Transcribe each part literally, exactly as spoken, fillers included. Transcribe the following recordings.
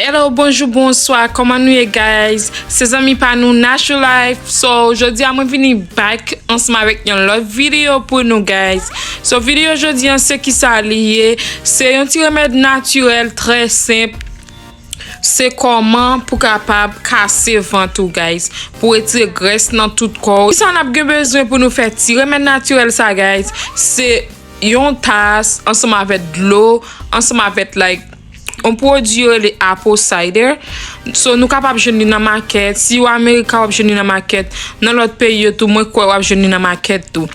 Hello, bonjou, bonswa, kòman nou ye, guys? Se zanmi pa nou, Nash Life. So, jodi a mwen vini back ansanm avèk yon lòt videyo pou nou, guys. So, videyo jodi an, se kisa li ye? Se yon ti remèd natirèl trè senp. Se kòman pou kapab kase vant ou, guys, pou retire grès nan tout kò w. Kisa n ap gen bezwen pou nou fè ti remèd natirèl sa, guys? Se yon tas ansanm avèk dlo, ansanm avèk, like, yon pwodui yo rele apple cider. So, nou kapab jwenn li nan makèt. Si w Amerika, w ap jwenn li nan makèt. Nan lòt peyi yo tou, mwen kwè w ap jwenn li nan makèt tou.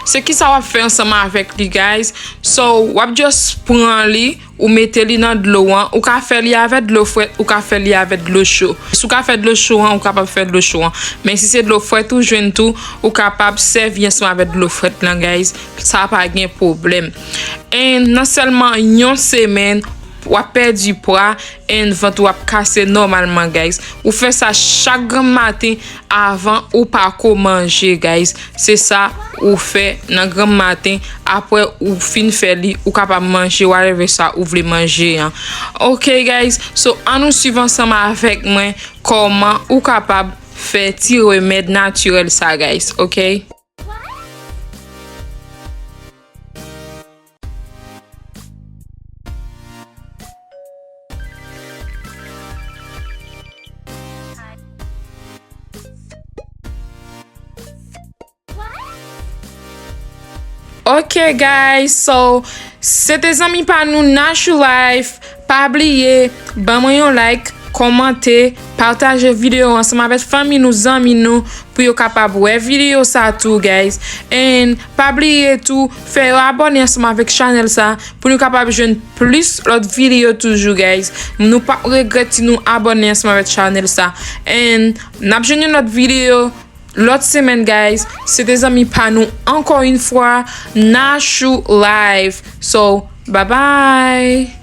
Se kisa w ap fè ansanm avèk li, guys? So, w ap just pran li, ou mete li nan dlo an. Ou ka fè li avèk dlo frèt, ou ka fè li avèk dlo cho. Si w ka fè dlo cho an, ou kapab fè dlo cho an. Men si se dlo frèt ou jwenn tou, ou kapab sèvi ansanm avèk dlo frèt lan, guys. Sa pa gen pwoblèm. And nan sèlman yon semèn, w ap pèdi pwa, and vant ou ap kase nòmalman, guys. Ou fè sa chak granm maten avan ou pa ko manje, guys. Se sa ou fè nan granm maten, apre ou fin fè li, ou kapab manje whatever sa ou vle manje an. Ok, guys, so ann nou swiv ansanm avèk mwen kòman ou kapab fè ti remèd natirèl sa, guys, ok? Ok, guys, so, se te zanmi pa nou, Nash Life. Pa bliye, ban mwen yon like, kòmante, pataje videyo ansanm avèk fanmi nou, zanmi nou, pou yo kapab wè videyo sa tou, guys. And pa bliye tou, fè yo abòne ansanm avèk chanèl sa, pou nou kapab jwenn plis lòt videyo toujou, guys. Nou p ap regrèt si nou abòne ansanm avèk chanèl sa. And n ap jwenn yon lòt videyo lòt semèn, guys. Se te zanmi pa nou, ankò yon fwa, Nash Life. So, bye bye.